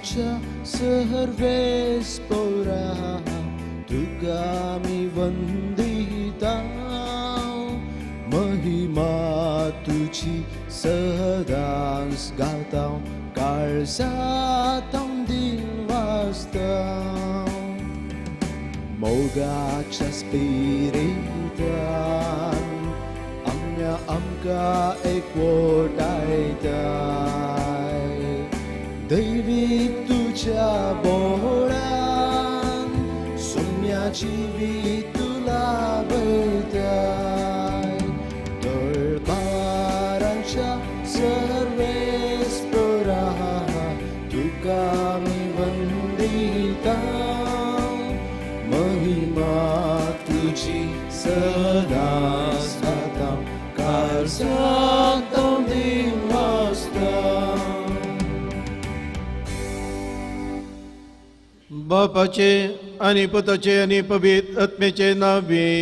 तळपारांच्या सर्वेस्पोरा तुका आमी वंदिता महिमा तुजी सदांच गाता काळजांत दिन वाजता मोगाच्या स्पिरितान आमच्या आमकां एकवटायताय दैवी तुज्या बोळान सुम्या जिवीत तुला वयताय तळपारांच्या सर्वेस्पोरा तुका आमी वंदिता महिमा तुजी सदांच गाता काळजांत दिन वाजता. बापाचे आनी पुताचे आनी पवित्र आत्म्याचे नावे.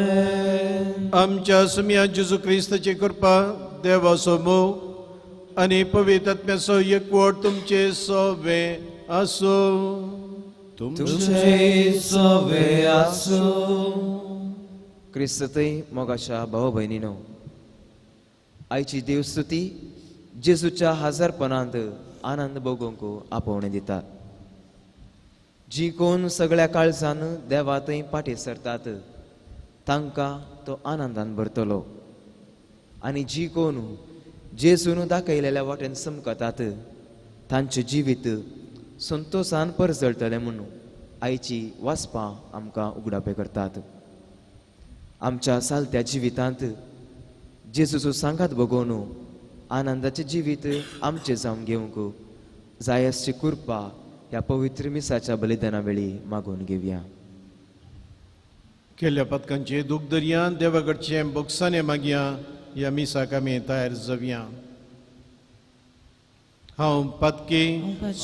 आमेन. आमच्या सुम्या जेजू क्रिस्ताची कृपा, देवाचो मोग आनी पवित्र आत्म्याचो एकवट तुमचे सोवे आसूं. तुमचे सोवे आसूं. क्रिस्तय मोगाच्या भाव भयणीनो, आयची देवस्तुती जेजूच्या हजारपणांत आनंद भोगूंक आपोवणें दिता. जी कोण सगळ्या काळजान देवा थंय फाटीं सरतात तांकां तो आनंदान भरतलो आनी जी कोण जेजून दाखयलेल्या वाटेन समकतात तांचें जिवीत संतोशान परजळटलें म्हणून आयची वाचपां आमकां उगडापें करतात. आमच्या सालत्या जिवितांत जेजूचो सांगात भोगोवन आनंदाचें जिवीत आमचें जावन घेवंक जाय आसची कृपा ह्या पवित्र मिसाच्या बलिदाना वेळी मागून घेवया. केल्ल्या पदकांचे दूख दर्यान देवाकडचे बोगसाने मागया. ह्या मिसाक आमी तयार जावया. हांव पातकी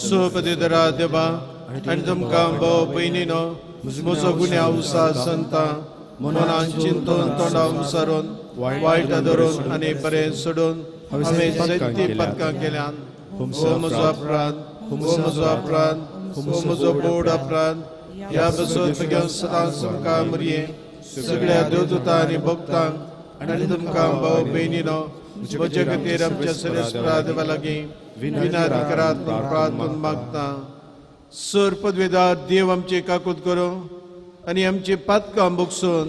सोपदेदरा देवा आनी तुमकां भाव भयणीनो म्हजो गुन्यांव संता मनान चिंतून तोंडा मुसारून वायट धरून आनी बरें सोडून हांवें जायतीं पदकां केल्यान. हो म्हजो अपराध, हो म्हजो अपराध, हो म्हजो बोड अपराध. ह्या बसून तुज्या सदांच तुमकां मरये सगळ्या देवदूतां आनी भक्तांक आनी तुमकां भाव भयणीनो म्हजे खातीर आमच्या सरेस्परा देवा लागीं विनादी करात म्हूण प्रार्थना मागता. सर पदवेदार देव आमची काकूत करूं आनी आमची पातकां भोगसून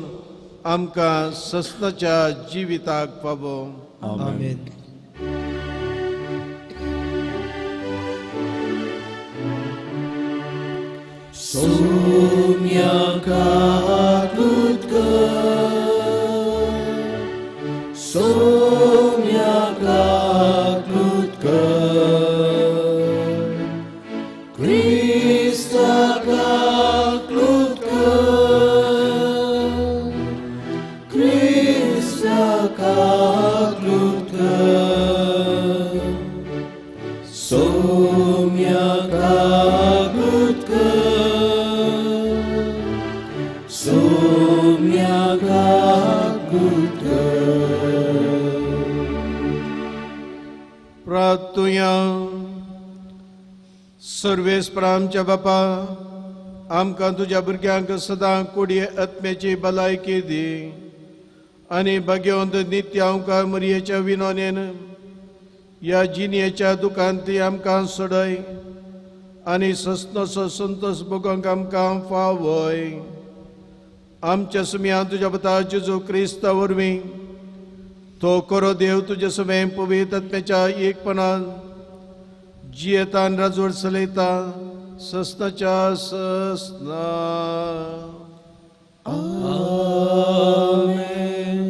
आमकां सस्नाच्या जिविताक फावो. आमेन. सोम्या काकूत कर, सोम्या काकूत कर, क्रिस्ता काकूत कर, क्रिस्ता काकूत कर, सोम्या काकूत कर, सोम्या काकूत कर. प्रार्थुया. सर्वेस्परा आमच्या बापा, आमकां तुज्या भुरग्यांक सदां कुडये आत्म्याची भलायकी दी आनी भाग्यवंत नित्य आमकां मरयेच्या विनोनेन ह्या जिणेच्या दुकांत आमकां सोडय आनी सस्नसो संतोश भोगोंक आमकां फावय. आमच्या सुम्या तुज्या पुता जेजू क्रिस्ता वरवीं तो करो देव तुजे समें पवित्र आत्म्याच्या एकपणान जियेतान राजवट चलयता सस्नाच्या सस्ना. आमेन.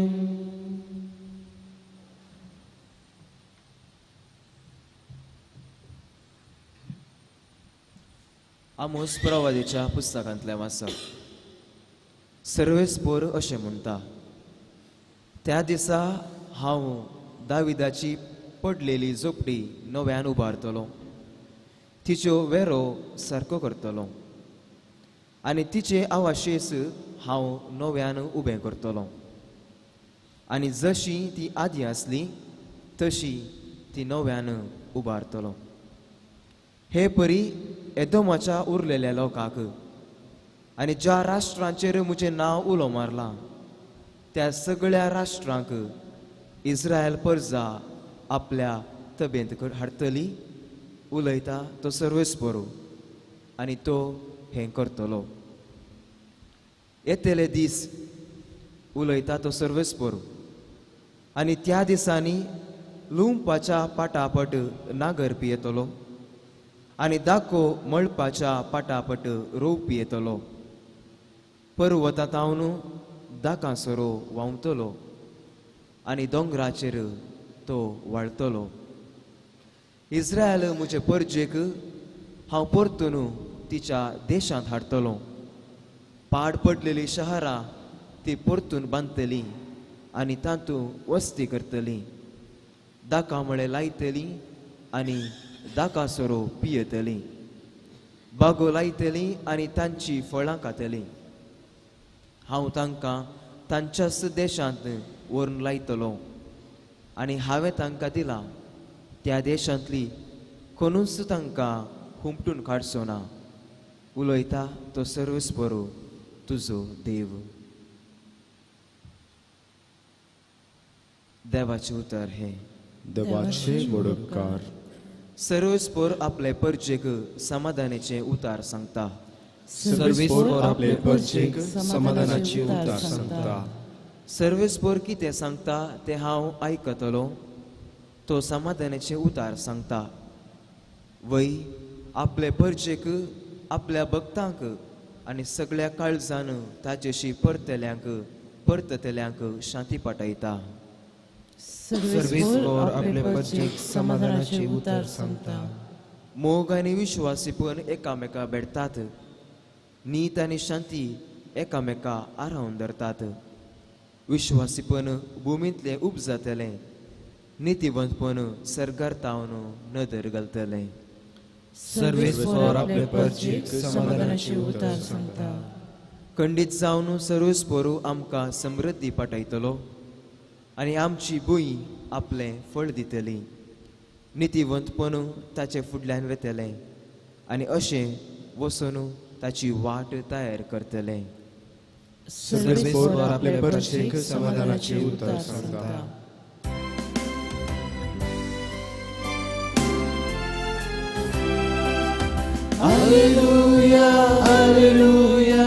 आमोस प्रवादीच्या पुस्तकांतलें वाचप. सर्वेस्पोर अशें म्हणटा, त्या दिसा हांव दाविदाची पडलेली झोपडी नव्यान उबारतलो, तिच्यो वेरो सारको करतलो आनी तिचे आवाशेस हांव नव्यान उबें करतलो आनी जशी ती आदीं आसली तशी ती नव्यान उबारतलो. हे परी एदोमाच्या उरलेल्या लोकांक आनी ज्या राष्ट्रांचेर म्हजें नांव उलो मारलां त्या सगळ्या राष्ट्रांक इस्रायल परजा आपल्या तबेंत हाडटली. उलयता तो सर्वेस्पर आनी तो हें करतलो. येतले दीस, उलयता तो सर्वेस्पर, आनी त्या दिसांनी लुंवपाच्या पाटापट नागरपी येतलो आनी दाको मळपाच्या पाटापट रोवपी येतलो. पर्वतां तावन दाकां सोरो व्हांवतलो आनी दोंगराचेर तो वाळतलो. इस्रायल म्हजे परजेक हांव परतून तिच्या देशांत हाडटलो. पाड पडलेली शहरां ती परतून बांदतली आनी तातूंत वस्ती करतली. दाका मळे लायतली आनी दाका सोरो पियेतली. बागो लायतली आनी तांची फळां खातली. हांव तांकां तांच्याच देशांत व्हरून लायतलो आनी हांवें तांकां दिलां त्या देशांतली कोणूच तांकां हुमटून काडचो ना. उलयता तो सर्वेस्पर तुजो देव. देवाचें उतर हें. देवाचे उपकार. सर्वेस्पर आपले परजेक समाधानाचें उतार सांगता. सर्वेस्पर आपले परजेक समाधानाचें उतार सांगता. सर्वेस्पर कितें सांगता तें हांव आयकतलो. तो समाधानाचें उतार सांगता. वय आपले परजेक, आपल्या भक्तांक आनी सगळ्या काळजान ताजेशी परतल्यांक परततल्यांक शांती पाठयता. सर्वेस्पर आपले परजेक समाधानाचें उतार सांगता. मोग आनी विश्वासीपण एकामेका भेटतात. नीत आनी शांती एकामेका आरावन धरतात. विश्वासीपण भुमींतलें उपजातलें. नितीवंतपण सरकार तावन नदर घालतलें. सर्वेस्पर आपले परजेक समाधानाचें उतार सांगता. खंडीत जावन सर्वेस्पर आमकां समृद्धी पाठयतलो आनी आमची भूंय आपलें फळ दितली. नितीवंतपण ताचे फुडल्यान वेतलें आनी अशें वचून ताची वाट तयार करतलें. सर्वेस्पर आपले परजेक समाधानाचें उतर सांगता. Alleluia, Alleluia,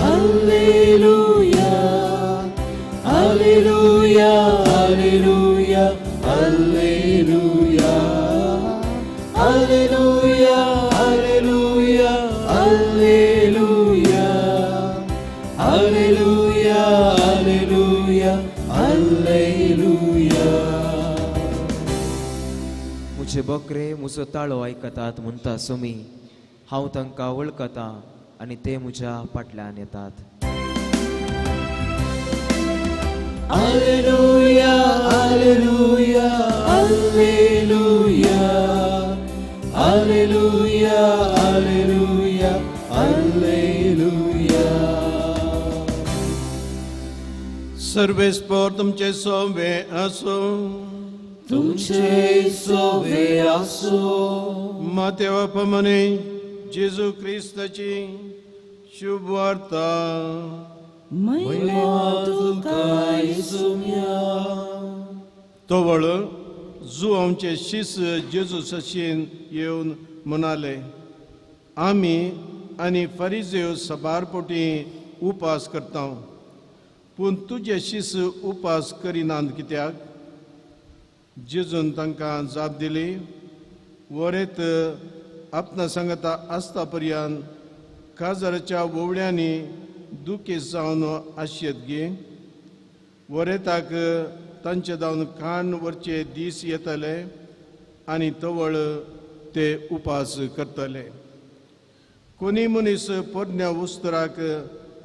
Alleluia, Alleluia, Alleluia, Alleluia, Alleluia, Alleluia, Alleluia, Alleluia, Alleluia, Alleluia. मुझे बकरे मुजो ताळो आयकतात म्हणटा सुमी. हांव तांकां वळखतां आनी ते म्हज्या फाटल्यान येतात. Alleluia, Alleluia, Alleluia, Alleluia, Alleluia, Alleluia. सर्वेस्पर तुमचे सोवे आसूं. तुमचे सोवे आसूं. मातेवा प्रमाणे जेजू क्रिस्ताची शुभ वार्ता. महिमा तुका येसुम्या. तवळ जू आमचे शिस जेजू सशीन येवन म्हणाले, आमी आनी फरिजेव सबार पोटी उपास करता, पूण तुजे शिस उपास करिनात कित्याक? जेजून तांकां जाप दिली, वरेत आपणा सांगता आसता पर्यंत काजाराच्या वोवळ्यांनी दुखी जावन आशेत गे. वरेताक तांचे जावन कान वरचे दीस येतले आनी तवळ ते उपास करतले. कोणी मनीस पोरण्या उस्तराक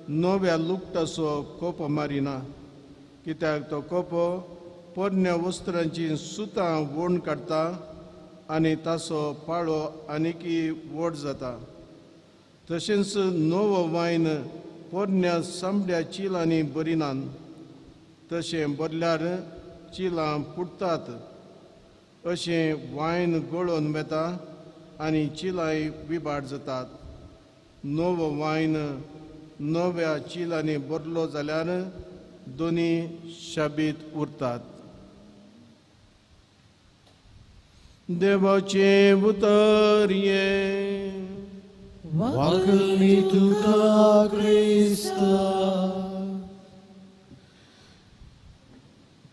नव्या लुकटाचो कोपो मारिना, कित्याक तो कोपो पोरण्या वस्त्रांची सुतां वोण काडटा आनी ताचो पाळो आनीकी व्हड जाता. तशेंच नवो वायन पोरण्या सांबड्या चिलांनी भरिनात, तशें भरल्यार चिलां फुटतात. अशें वायन गळोवन वेता आनी चिलाय विबाड जातात. नवो वायन नव्या चिलांनी भरलो जाल्यार दोनी शाबीत उरतात. देवाचें उतर हें. वाखणी तुका क्रिस्ता.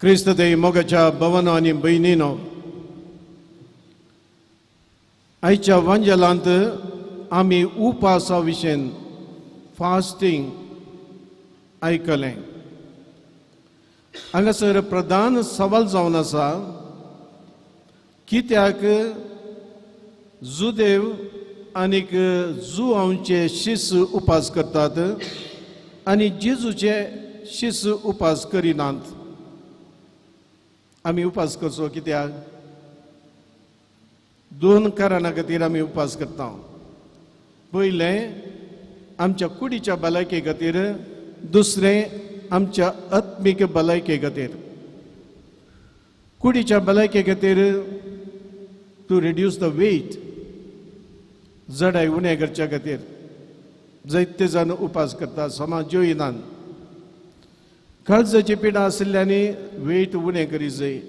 क्रिस्त देव मोगाच्या भवनो आनी भयणीनो, आयच्या वांजेलांत आमी उपासा विशयन फास्टींग आयकलें. हांगासर प्रधान सवाल जावन आसा, कित्याक जुदेव आनीक जुआंवचे शिस उपास करतात आनी जेजूचे शिस उपास करिनात? आमी उपास करचो कित्याक? दोन कारणां खातीर आमी उपास करता. पयलें आमच्या कुडीच्या भलायके खातीर, दुसरें आमच्या आत्मीक भलायके खातीर. कुडीच्या भलायके खातीर टू रिड्यूस the weight, जडाय उणें करच्या खातीर जायते जाण उपास करता, समाज जेवनान. काळजाची पिडा आशिल्ल्यांनी वेट उणें करी जाय.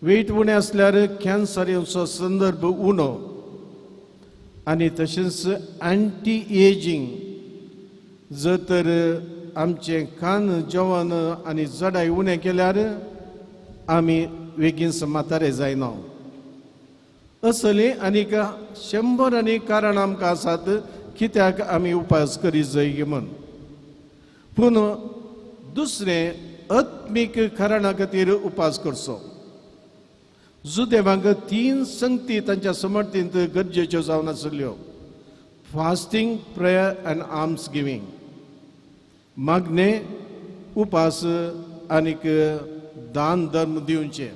वेट उणें आसल्यार कॅन्सर येवचो संदर्भ उणो आनी तशेंच एंटी एजींग, जर तर आमचें कान जेवण आनी जडाय उणें केल्यार आमी बेगीन म्हातारे जायना. असली आनीक 100 आनी कारणां आमकां आसात कित्याक आमी उपास करी जाय म्हूण. पूण दुसरें आत्मीक कारणा खातीर उपास करचो. जुदेवांक 3 संगती तांच्या समर्थींत गरजेच्यो जावन आशिल्ल्यो, fasting, prayer and alms giving. मागणे, उपास आनीक दान धर्म दिवचें.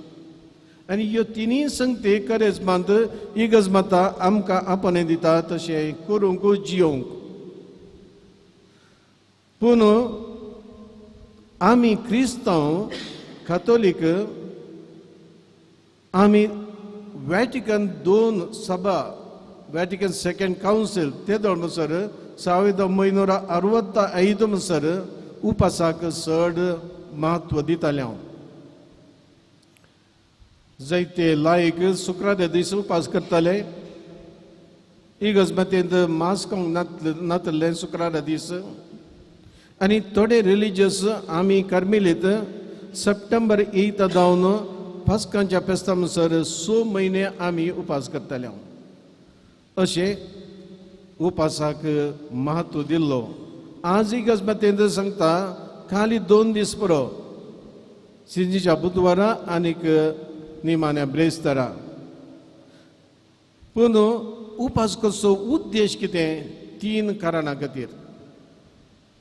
आनी ह्यो तिनूय संगती करेजमांत इगर्ज माता आमकां आपणें दिता तशें करूंक जियोवंक. पूण आमी क्रिस्तांव कातोलीक आमी वॅटिकन 2 सभा, वॅटिकन सेकंड कावन्सील ते म्हणसर 1965 म्हणसर उपासाक चड म्हत्व दिताले. हांव जायते लायक शुक्रार दीस उपास करताले. इगर्ज मातेंत मास खावंक नातलें शुक्रारा दीस. आनी थोडे रिलिजियस आमी कार्मेलीत सप्टेंबर 8 जावन पास्कांच्या फेस्ता म्हणसर 6 म्हयने आमी उपास करताले. अशें उपासाक म्हत्व दिल्लो. आज इगर्ज मातेंत सांगता खाली 2 दीस पुरो, सिंजीच्या बुधवारा आनीक निमाण्या ब्रेस्तारा. पूण उपास करचो उद्देश कितें? 3 कारणां खातीर.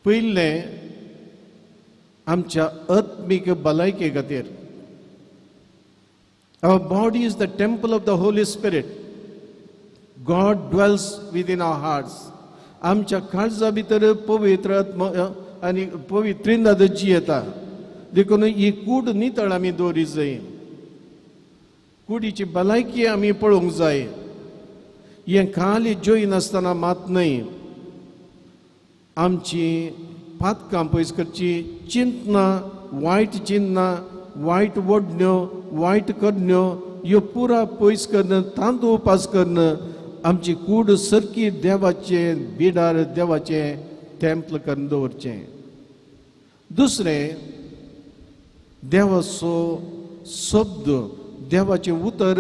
पयलें आमच्या आत्मीक भलायके खातीर. Our body is the temple of the Holy Spirit. God dwells within our hearts. आमच्या काळजा भितर पवित्र आत्मा आनी पवित्रिंदाद जियेता. देखून ही कूड नितळ आमी दवरी जाय. कुडीची भलायकी आमी पळोवंक जाय. हें खाली जोयनासतना मात न्हय, आमची पातकां पयस करची, चिंतना, वायट चिंतना, वायट वडण्यो, वायट करण्यो ह्यो पुरा पयस करून तांदूळ उपास करून आमची कूड सारकी देवाचें बिडार, देवाचें टेम्पल करून दवरचें. दुसरें देवाचो शब्द, देवाचें उतर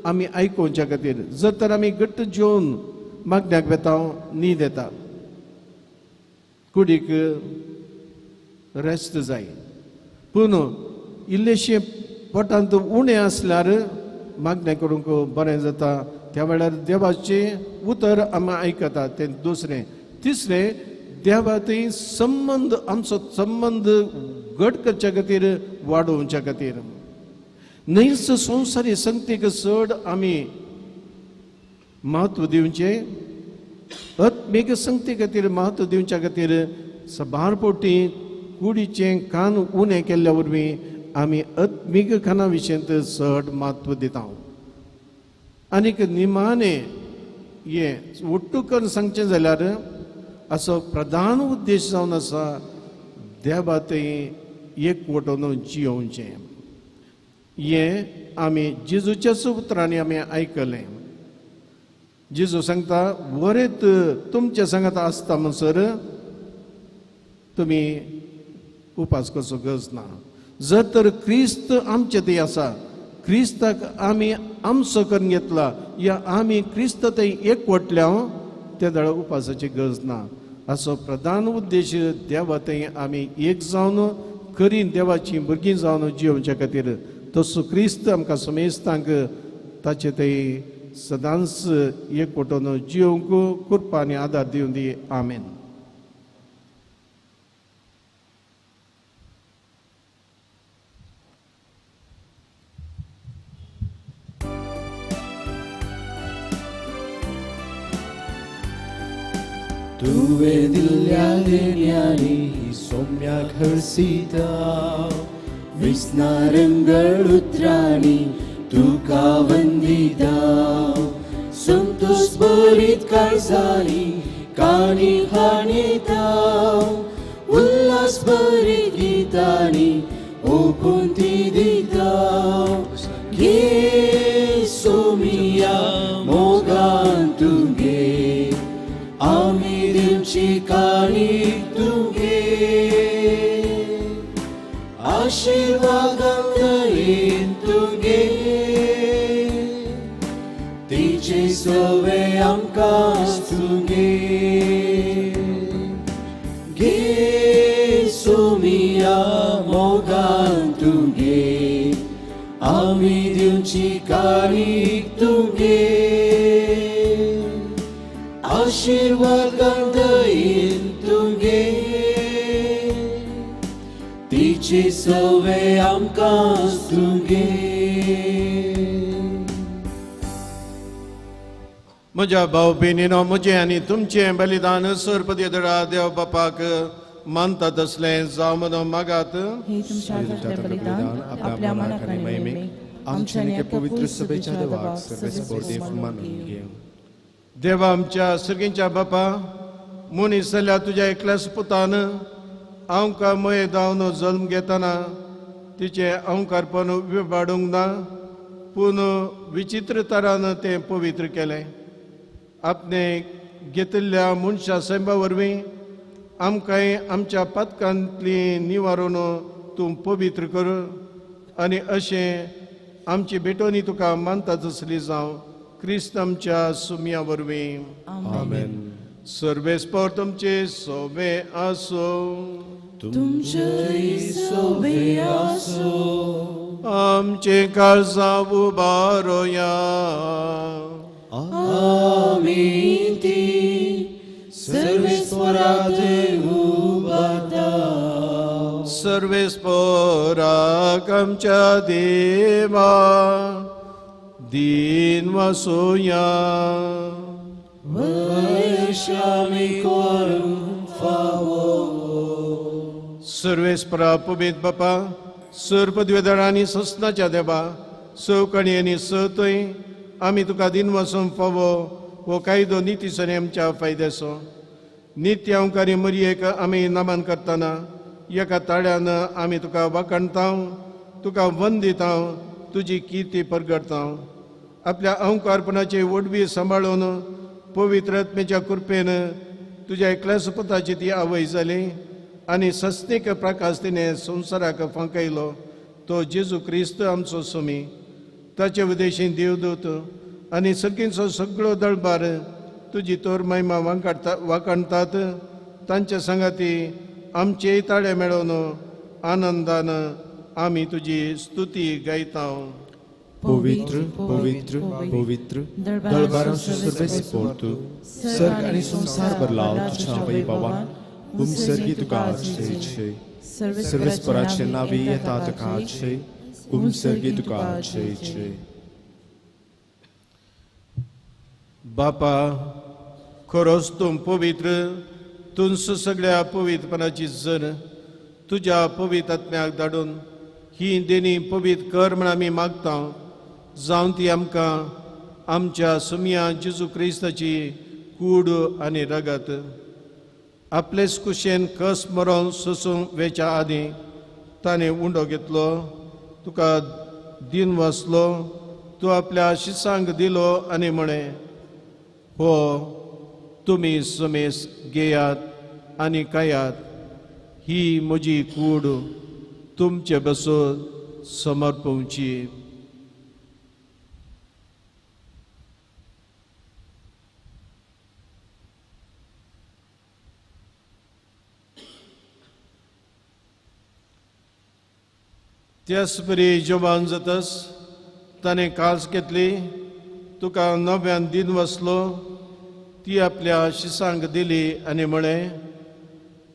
आमी आयकुच्या खातीर. जर तर आमी घट्ट जेवन मागण्याक वेता, न्हीद येता, कुडीक रेस्ट जाय. पूण इल्लेशें पोटांत उणें आसल्यार मागणें करूंक बरें जाता. त्या वेळार देवाचें उतर आमी आयकता. तें दुसरें. तिसरें देवा थंय संबंद, आमचो संबंद घट करच्या खातीर, वाडोवच्या खातीर. न्हयच संवसारी संगतीक चड आमी म्हत्व दिवचें, आत्मीक संगती खातीर म्हत्व दिवच्या खातीर सबार पोटी कुडीचें कान उणें केल्ल्या वरवीं आमी आत्मीक खाना विशयंत चड म्हत्व दिता. आनीक निमाणे हें ಒಟ್ಟು करून सांगचें जाल्यार असो प्रधान उद्देश जावन आसा देवा थंय एकवटून जियोवचें. हें आमी जेजूच्याच उतरांनी आमी आयकलें. जेजू सांगता वरेत तुमच्या सांगात आसता म्हणसर तुमी उपास करचो गरज ना. जर तर क्रिस्त आमचे थंय आसा, क्रिस्ताक आमी आमचो करून घेतला या आमी क्रिस्त थंय एकवटल्या त्या वेळार उपासाची गरज ना. असो प्रधान उद्देश देवा थंय आमी एक जावन करीन देवाची भुरगीं जावन जियोवच्या खातीर तसो क्रिस्त आमकां समेस्तांक ताचे थंय सदांच एकवटून जियोवंक कृपा आनी आदार दिवन दी. आमेन. तुवें दिल्ल्या देण्यांनी सोम्याक हर्सिता, विस्नारंगळ उतरांनी तुका वंदिता. संतोष भरीत काळजांनी काणी हाणयता, उल्हास भरीत गितांनी ओंपून ती दिता. घे सोमिया मोगान तुगे, आमी दिवची काणी तुगे, आशिर्वादान दयेन तुगे, तिचे सवे आमकां तुगे. घे सोमिया मोगान तुगे, आमी दिवची काणी तुगे, आशिर्वादान दयेन तुगे, तिचे सवे आमकां तुगे. म्हज्या भाव भयणीनो, म्हजें आनी तुमचें बलिदान सरपदी दळा देव बापाक मानता तसलें जावं म्हणून मागात. हे तुमच्या हातांतलें बलिदान आपल्या मनाक आनी महिमेक आमच्या आनी पवित्र सभेच्या देवाक सर्वेस्पोर मानून घेवं. देवा आमच्या सर्गींच्या बापा, मनीस जाल्यार तुज्या एकल्याच पुतान आमकां मये धांवन जल्म घेतना तिचें अंकारपण विबाडूंक ना, पूण विचित्र तरान तें पवित्र केलें. आपणे घेतिल्ल्या मनशा सैमा वरवीं आमकांय आमच्या पातकांतली निवारून तूं पवित्र कर आनी अशें आमची भेटवणी तुका मानता तसली जावं क्रिस्त आमच्या सुमया वरवीं. आमेन. सर्वेस्पोर तुमचे सोबे आसो, तुमचे सोबे आसो. आमचे काळजां उबारोया, आमी ती सर्वेस्पोराक उबारता. सर्वेस्पोराक आमच्या देवा दीन वसोया, वर्षामी करूंक फावो. सर्वेस्परा पवित्र बापा, सर्पद्वेदळ आनी ससनाच्या देवा, सवकणी आनी सतय आमी तुका दिन वसूंक फावो हो कायदो नितीचो आनी आमच्या फायद्याचो. नित्य अंकारी मरयेक आमी नमन करतना एका ताळ्यान आमी तुका वाखाणता, तुका वंदिता, तुजी किर्ती परगडता. आपल्या अंकारपणाची वडवी सांबाळून पवित्र आत्म्याच्या कृपेन तुज्या एकल्या सुपताची ती आवय जाली आनी सस्नीक प्रकाश तिणें संवसाराक फांकयलो तो जेजू क्रिस्त आमचो स्वामी. ताचे उदेशी देवदूत आनी सगळींचो सगळो दळबार तुजी तोर महिमा वाखाणतात. तांच्या सांगाती आमचेय ताळे मेळोवन आनंदान आमी तुजी स्तुती गायता. पवित्र पवित्र पवित्र दळबारांचो सर्वेस्पोर तूं, सर्ग आनी संवसार भरला तुज्या वैभवान. उमसर्गी तुका जय, सर्वेस्पोराचे नावी येता तुका जय, उमसर्गी तुका जय जय. बापा, खरोच तूं पवित्र, तूंच सगळ्या पवित्रपणाची जर तुज्या पवित्र आत्म्याक धाडून ही देणी पवित्र कर म्हण आमी मागता, जावन ती आमकां आमच्या सुमया जेजू क्रिस्ताची कूड आनी रगत आपलेच कुशेन कस मरोन सोसूंक वेच्या आदीं ताणें उंडो घेतलो, तुका दिन वाचलो, तूं आपल्या शिसांक दिलो आनी म्हळें, हो तुमी समेस घेयात आनी खायात, ही म्हजी कूड तुमचे बसून समर्पवची. त्याच बरी जेवण जातस ताणें कास घेतली, तुका नव्यान दिन वसलो, ती आपल्या शिसांक दिली आनी म्हळें,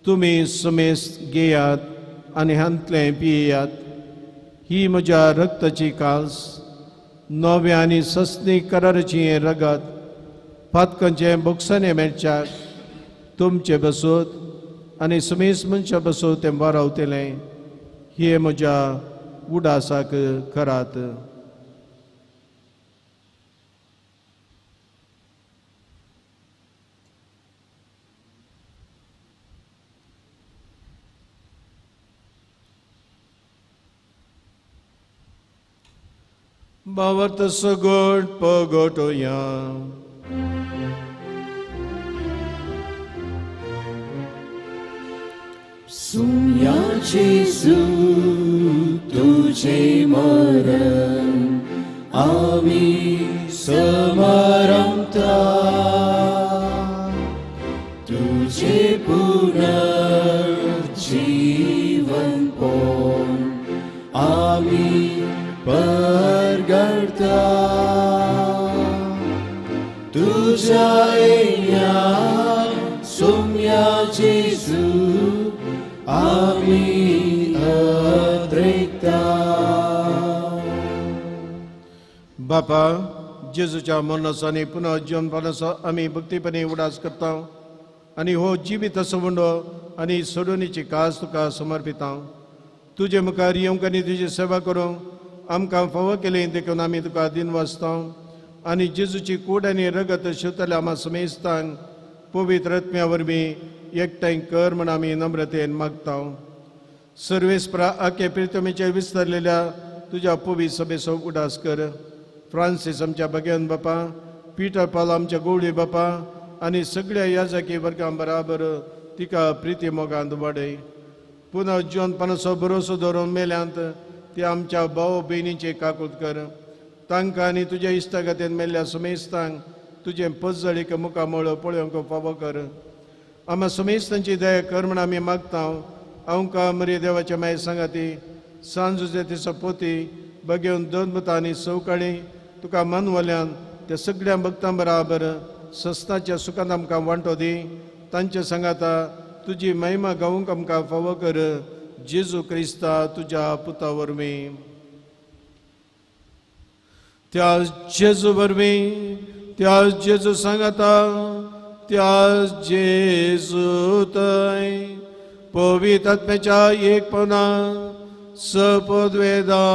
तुमी समेस घेयात आनी हांतलें पियात, ही म्हज्या रक्ताची कास, नव्या आनी सस्नी कराराची हें रगत पातकांचें बोगसाणें मेळच्याक तुमचे बसूत आनी समेस मनशा बसूत तें वारावतलें, हे म्हज्या उडासाक करात. भावार्थ सगोट पगोटोया. सुम्या जेजू तुझे मरण आमी समारंभता, तुझे पुनर्जीवन पोन आमी परगडता, तुझ्या येण्या सुम्या जेजू आमी अद्रेकता. बापा, जेजूच्या मरणाचो आनी पुनर्जीवनपणाचो आमी भक्तीपणे उडास करता आनी हो जिवीत असो उंडो आनी सोडोवणेची कास तुका समर्पिता. तुजे मुखार येवंक आनी तुजी सेवा करूंक आमकां फावो केली देखून आमी तुका दिन वाचता आनी जेजूची कूड आनी रगत शिवतल्या आमा समेस्तांक पवित्र आत्म्या वरवीं एकठांय कर म्हण आमी नम्रतेन मागता. सर्वेस्परा आखे प्रितमेचेर विस्तारलेल्या तुज्या पवित्र सभेचो उडास कर. फ्रांसीस आमच्या भगेवन बापा, पिटर पाल आमच्या गोवळी बापा आनी सगळ्या याजकी वर्गां बराबर तिका प्रिती मोगांत वाडय. पुनः जिवनपणाचो भरोसो दवरून मेल्यांत ते आमच्या भाव भयणीचे काकूत कर. तांकां आनी तुज्या इश्टागतीन मेल्ल्या समेस्तांक तुजें पजळीक मुखामळ पळोवंक फावो कर. आमा समेस्तांची दया कर म्हण आमी मागता. आमकां मरे देवाच्या माय सांगाती सांजुजे तिचो पोती बगेवन दोन मतां आनी सवकाळी तुका मानवल्यान त्या सगळ्या भक्तां बराबर सस्ताच्या सुखान आमकां वांटो दी. तांचे सांगाता तुजी महिमा गावूंक आमकां फावो कर. जेजू क्रिस्ता तुज्या पुता वरवीं. त्या जेजू वरवीं, त्या जेजू सांगाता, त्या जेजू थंय पवित्र आत्म्याच्या एकपणा सपदवेदा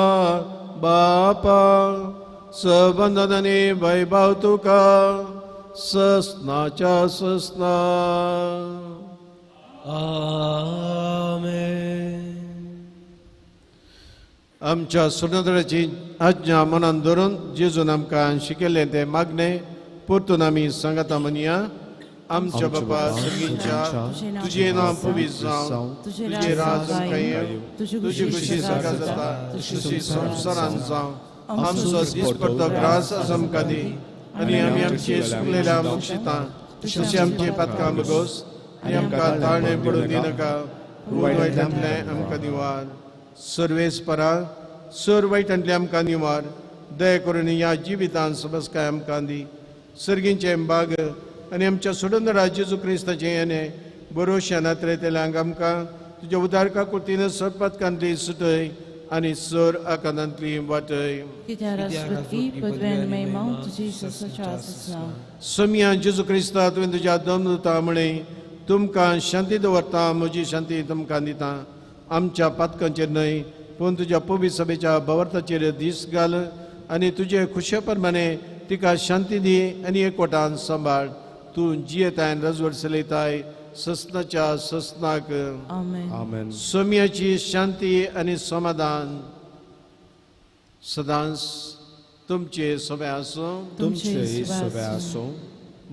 बापा सबंधनाने वैभव तुका सस्नाच्या सस्ना. आमेन. आमच्या सुनंदराची आज्ञा मनान धरून जेजून आमकां शिकयल्लें तें मागणें परतून आमी सांगाता म्हणया. आमच्या बापा सर्गींच्या, तुजें नांव पवित्र जावं, तुजें राज आमकां येवं, तुजी खुशी सारका जाता तशी संवसारांत जावं. आमचो दिसपडतो ग्रास आज आमकां दी आनी आमी आमचे सुकलेल्या मुक्षितां तशी आमची पातकां बगोस आनी आमकां ताळणें पडून दिनाका, वायटांतलें आमकां निवार. सर्वेस्परा सर वायटांतलें आमकां निवार. दया करून ह्या जिवितान समजकाय आमकां दी. सर्गींचें बाग आनी आमच्या सोडून जेजू क्रिस्ताचें येणें बरोवश्या नात्रेतल्यांक आमकां तुज्या उदारका कुर्तीन सरपातकांतली सुटय आनी सर आकांतांतली वाटय. सोम्या जेजू क्रिस्ता, तुवें तुज्या दमदुता म्हळें, तुमकां शांती दवरता, म्हजी शांती तुमकां दिता. आमच्या पातकांचेर न्हय पूण तुज्या पवित्र सभेच्या भवर्थाचेर दीस घाल आनी तुजे खुशे प्रमाणे तिका शांती दी आनी एकवटान सांबाळ. तूं जियेताय रजवड चलयताय ससनाच्या ससनाक. आमेन. सोम्याची शांती आनी समाधान सदांच तुमचे सोबे आसूं. तुमचे सोबे आसूं.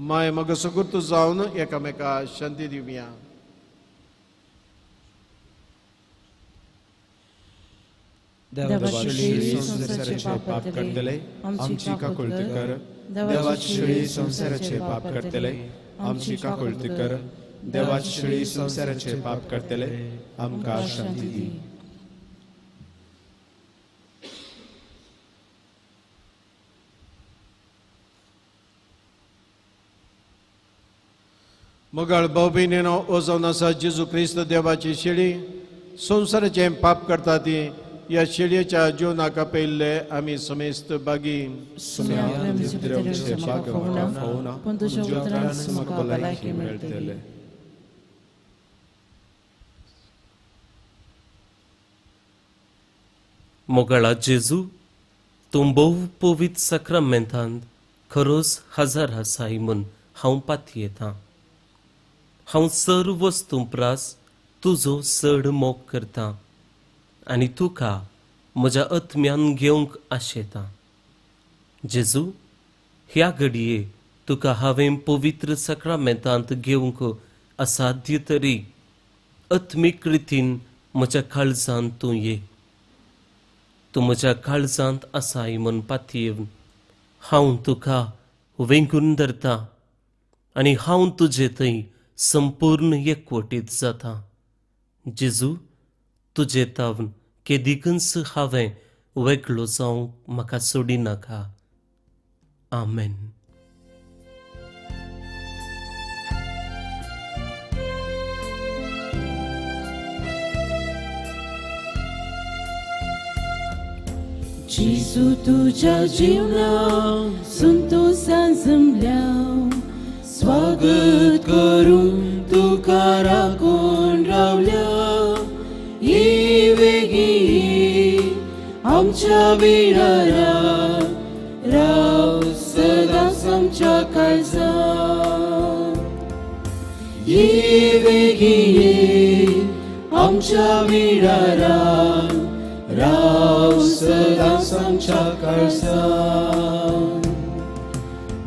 माय मग सगुर्त जावन एकामेका शांती दिवया. देवाची शेळी संवसाराचे पाप काडटले आमची काकुळती कर. देवाची शेळी संवसाराचे पाप काडटले आमची काकुळती कर. देवाची शेळी संवसाराचे पाप काडटले आमकां शांती दी. मगळ भाव भयणीनो, ओ जावन आसा जेजू क्रिस्त देवाची शेळी संवसाराचें पाप करता ती ह्या शेळयेच्या जीवनाक आपयल्ले आमी समेस्त बागी. मोगाळा जेजू, तूं भोव पवित्र साक्रामेंतांत खरोच हजार आसाय म्हूण हांव पातयेतां. हांव सर्व वस्तूं प्रास तुजो चड मोग करतां आनी तुका म्हज्या आत्म्यान घेवंक आशेतां. जेजू, ह्या घडये तुका हांवें पवित्र साक्रामेंतांत घेवंक असाध्य तरी आत्मीक रितीन म्हज्या काळजांत तूं ये. तूं म्हज्या काळजांत आसाय म्हूण पातयेवन हांव तुका वेंगून धरतां आनी हांव तुजे थंय संपूर्ण एकवटीत जाता. जेजू, तुजे तावन केदिकूच हांवें वेगळो जावंक म्हाका सोडिनाका. आमेन. जेजू तुज्या जीवना संतोषान जमल्या स्वागत करून तुका राखून रावल्या. ये वेगी आमच्या वेळारा राव सदांच आमच्या काळजांत. ये वेगी आमच्या वेळारा राव सदांच आमच्या काळजांत.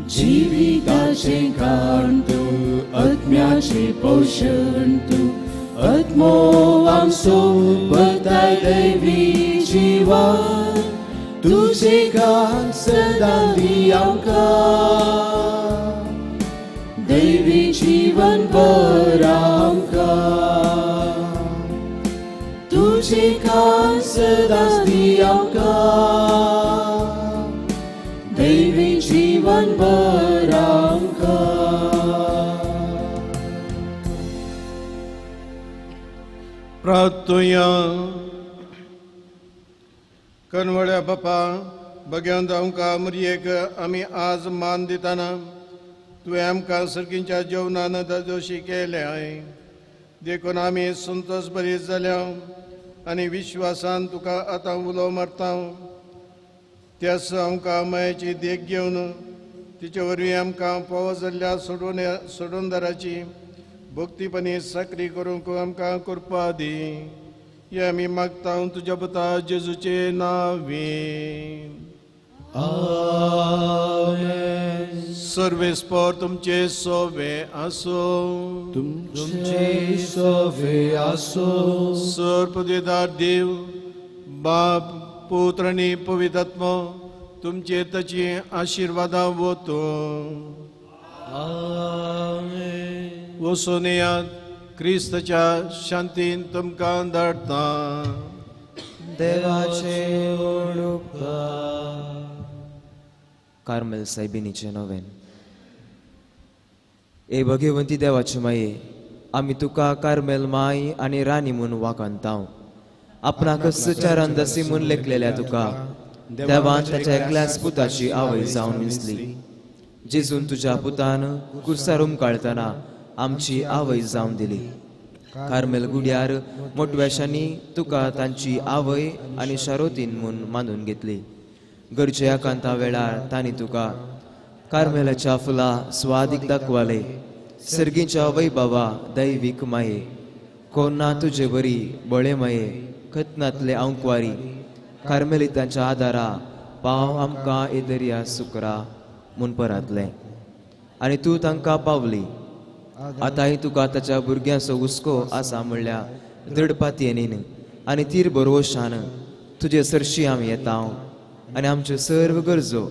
जिविताचें काण तूं, आत्म्याचें पोशण तूं, आत्मो आमचो बताय दैवी जिवन. तुजें गान सदां दी आमकां, दैवी जीवन भर आमकां. तुजें गान सदांच दी आमकां, दैवी जीवन भर आमकां. प्रार्थुया. कनवळ्या बापा, बग्यांत आमकां मुरयेक आमी आज मान दितना तुवें आमकां सर्गींच्या जेवणान ददोशी केल्या, देखून आमी संतोष बरी जाल्या आनी विश्वासान तुका आतां उलो मारता. त्याच आमकां मायेची देख घेवन तिचे वरवीं आमकां फावो जाल्ल्या सोडूनदाराची भक्तीपणी साकरी करूंक आमकां कृपा दी. हे आमी मागता तुज्या पुता जेजूचे नांवे. आमेन. सर्वेस्पर तुमचे सोवे आसूं. तुमचे सोवे आसूं. सर्वपदेदार देव बाप पुत्र आनी पवित्र आत्मो तुमचे ताची आशिर्वादां वतो. आमेन. वचून येयात, क्रिस्ताच्या शांतीन तुमकां धाडटा. देवाचे उपकार. कार्मेल सायबिणीचें नवेन. ए भगवंती देवाचे माये, आमी तुका कार्मेल माय आनी राणी म्हूण वाखाणतांव. आपणाक सचारांदासी म्हूण लेखलेल्या तुका देवान ताच्या एकल्याच पुताची आवय जावन विंचली. जेजून तुज्या पुतान कुर्सार उमकाळतना आमची आवय जावन दिली. कार्मेल गुड्यार मोटवेशांनी तुका तांची आवय आनी शारोतीन म्हूण मानून घेतली. गरजे आकांता वेळार तांणी तुका कार्मेलाच्या फुलां स्वादीक दाखवाले. सर्गीच्या वैभवा दैवीक माये, कोण ना तुजे वरी बळे माये, खतनातले आंकवारी कार्मेलितांच्या आदारा पाव आमकां एदर्या सुकरा म्हूण परातलें आनी तूं तांकां पावली. आतांय तुका ताच्या भुरग्यांचो हुस्को आसा म्हणल्यार दृढ पातयेनीन आनी तीर बरोवशान तुजे सरशी आमी येता आनी आमच्यो सर्व गरजो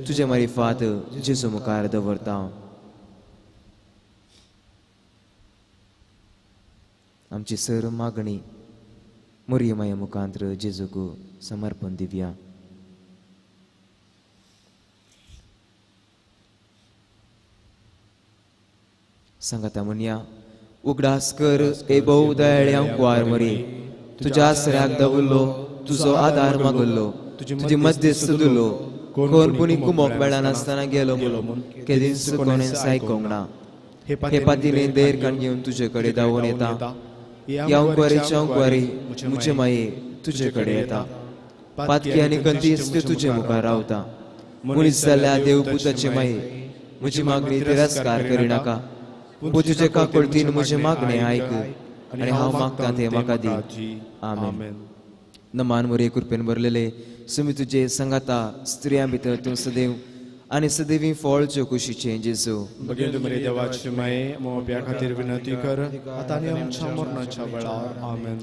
तुजे मारिफात जेजू मुखार दवरता. आमची सर्व मागणी मोरये माये मुखांत्र जेजूक समर्पण दिवया. सांगाता म्हणया, उगडास कर ए भोव दयाळे आंकवार मरे, तुज्या आसऱ्याक दवरलो, तुजो आदार मागल्लो, तुजी मध्यस्थ दिलो, कोण पुणी कुमोक मेळनासतना गेलो म्हणून केदींच कोणें आयकोंक ना. हे पातीने देर काण घेवन तुजे कडेन धांवून येता. ह्या आंकवारीचे आंकवारी म्हजे माये तुजे कडेन येता. पातकी आनी कंतीस्त तुजे मुखार रावता. मनीस जाल्ल्या देवपुताचे माये म्हजी मागणी तिरस्कार करिनाका, पूण तुजे काकुळतीन म्हजें मागणें आयक आनी हांव मागता तें म्हाका दी. आमेन. नमान मोरये कृपेन भरलेले सुमी तुजे संगाता, स्त्रियां भितर तूं सदैव आनी सदैवी फळ ज्यो कुशीचें जेजू. भगवंत मरे देवाचे माये मोप्या खातीर विनंती कर आतां आनी आमच्या मरणाच्या वेळार. आमेन.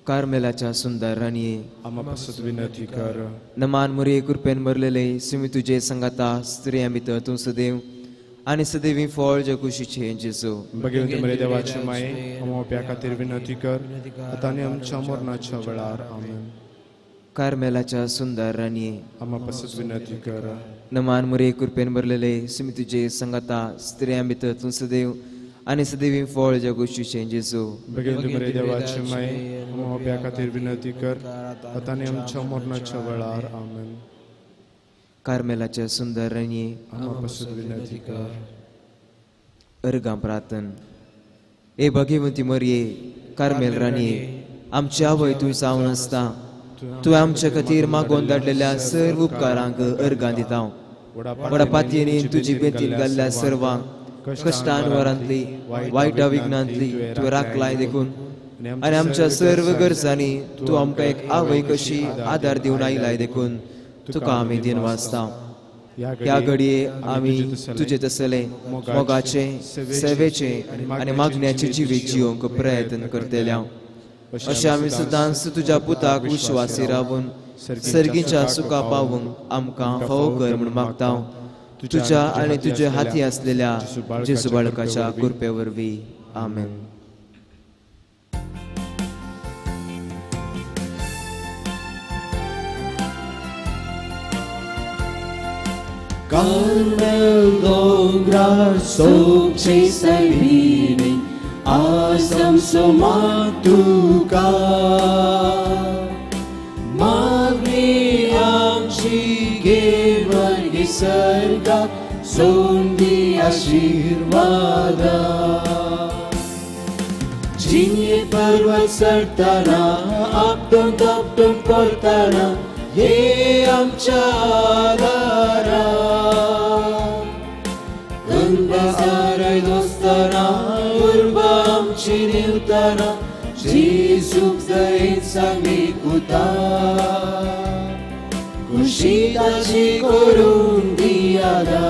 कार्मेलाच्या सुंदर राणये आम्हा पासत विनंती कर. नमान मोरये कृपेन भरलेले सुमी तुजे संगाता, स्त्रियां भितर तूं सदैव आनी सदैवी फळ ज्यो कुशीचें जेजू. भगवंत मरे देवाचे माये मोप्या खातीर विनंती कर आतां आनी आमच्या मरणाच्या वेळार. आमेन. कार्मेलाच्या सुंदर राणये आम्हा पासत विनंती कर. नमान मोरये कृपेन भरलेले सुमी तुजे संगाता, स्त्रियां भितर तूं सदैव आनी सदैवी फळ ज्या कुशीचें जेजू. भगवंत मरे देवाचे माये मोप्या खातीर विनंती कर आतां आनी आमच्या मरणाच्या वेळार. आमेन. कार्मेलाच्या सुंदर राणये आम्हा पासत विनंती कर. अर्गां प्रार्थन. ए भगवंती मरये कार्मेल राणये, आमची आवय तूं जावन आसता, तुवें आमचे खातीर मागोवन धाडलेल्या सर्व उपकारांक अर्गां दिता. व्हडा पातयेनी तुजी बेतीन घाल्ल्या सर्वांक कश्टान वरांतली वायटा विघ्नांतली तुवें राखलाय देखून आनी आमच्या सर्व गरजांनी तूं आमकां एक आवय कशी आदार दिवन आयलाय देखून तुका आमी दिन वाचता. ह्या घडये आमी तुजे तसले मोगाचे, सेवेचे आनी मागण्याचे जिवीत जिवंक प्रयत्न करतले. अशें आमी सदांच तुज्या पुताक विश्वासी रावून सर्गीच्या सुखा पावूंक आमकां फावो कर म्हूण मागता. तुज्या आनी तुज्या हाती आसलेल्या जेजू बाळकाच्या कृपे वरवीं. आमेन. कार्मेल दोंगरार सोबचे सैबिनी आज आमचो माग तुका, मागणी आमची घे वर्गी सर्गाक सोंदी आशिर्वादा. जिये पर्वत चडतना आपटून तापटून पडतना ये आमच्या आदारा. गंगासारय दोस्ताना उर्बा आमची निवतना जेजूक दयेन सांगली कुता, खुशी ताची करून दियादा.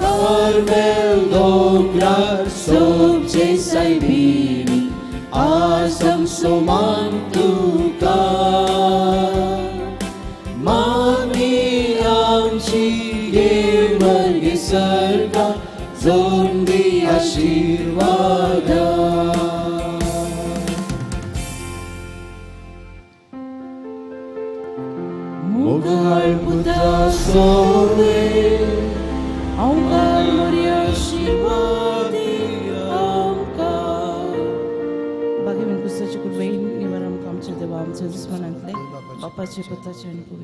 कार्मेल दोंगरार सोबचे सैबिनी आज आमचो मान तुका, मागणी आमची घे वर्गी सर्गाक जोंदी आशिर्वादा. मोगाळ पुता सोवे आंकवार मोरये आशिर्वादी आमकां. बाकी कुसाची कृपेन निवार आमकां आमच्या देवा आमच्या दुस्मनांतले बापाचे पुताचे आनी पवित्र